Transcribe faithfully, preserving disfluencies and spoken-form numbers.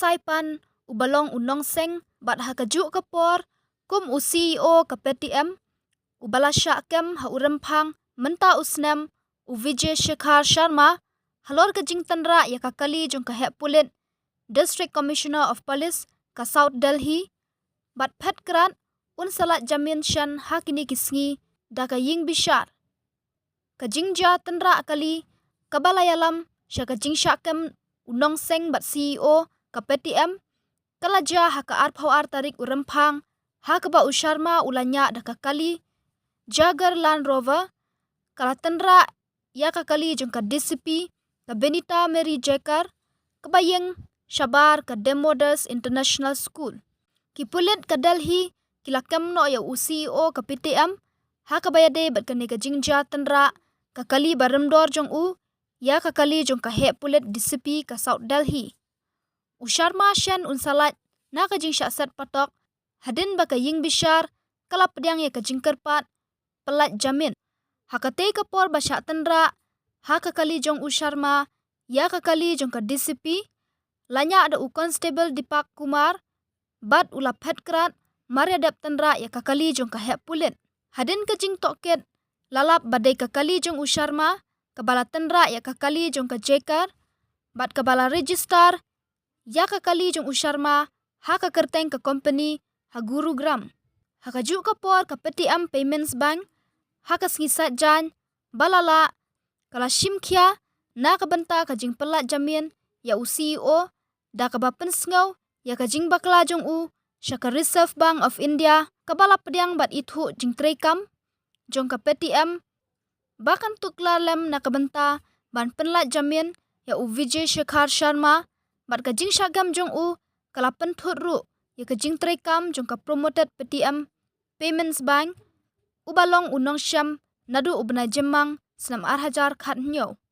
Saipan, uba long u nongseng bad ha kajuh ka por kum u C E O ka Paytm, uba la shah kem ha u Rymphang mynta u snem, u Vijay Shekhar Sharma, halor ka jingtynrah ïa ka kali jong ka heh pulit, District Commissioner of Police ka South Delhi, bad phet krat un sa lait jamin shen ha kine ki sngi da ka ïing bishar. Ka jingjia tynrah kali kaba la ïalam sha ka jingshah kem u nongseng bad C E O ka Paytm ka la jia ha ka arphew ar tarik u Rymphang, ha kaba u Sharma u la ñiah da ka kali Jaguar Land Rover, ka la tynrah ïa ka kali jong ka D C P, ka Binita Mary Jekar, kaba ïeng shabar ka Damodar International School. Ki pulit ka Delhi ki la kem noh ïa u C E O ka Paytm ha kaba ïadei bad kane ka jingjia tynrah ka kali ba rem dor jong u ïa ka kali jong ka heh pulit D C P ka South Delhi. U Sharma shen un sa lait na ka jingshah set patok hadien ba ka ïing bishar ka la pdiang ïa ka jingkyrpad pyllait jamin. Ha katei ka por ba shah tynrah ha ka kali jong u Sharma ïa ka kali jong ka D C P, la ñiah da u Constable Deepak Kumar bad u la phet krat mar ïa dep tynrah ïa ka kali jong ka heh pulit. Hadien ka jingtohkit, la lap ba dei ka kali jong u Sharma kaba la tynrah ïa ka kali jong ka Jekar bad kaba la register ïa ka kali jong u Sharma ha ka kyrteng ka company ha Gurugram. Ha kajuh ka por ka Paytm Payments Bank ha ka sngi Saitjaiñ ba la lah ka la shim khia na ka bynta ka jingpyllait jamin ïa u C E O da kaba pynsngew ïa ka jingbakla jong u sha ka Reserve Bank of India kaba la pdiang bad ithuh jingtreikam jong ka Paytm ba kan tuklar lem na ka bynta ban pynlait jamin ïa u Vijay Shekhar Sharma bad ka jingshah kem jong u ka la pynthut ruh ïa ka jingtreikam jong ka promoted Paytm Payments Bank uba long u nongshem naduh u bnai Jymmang snem ar hajar khathynñiew.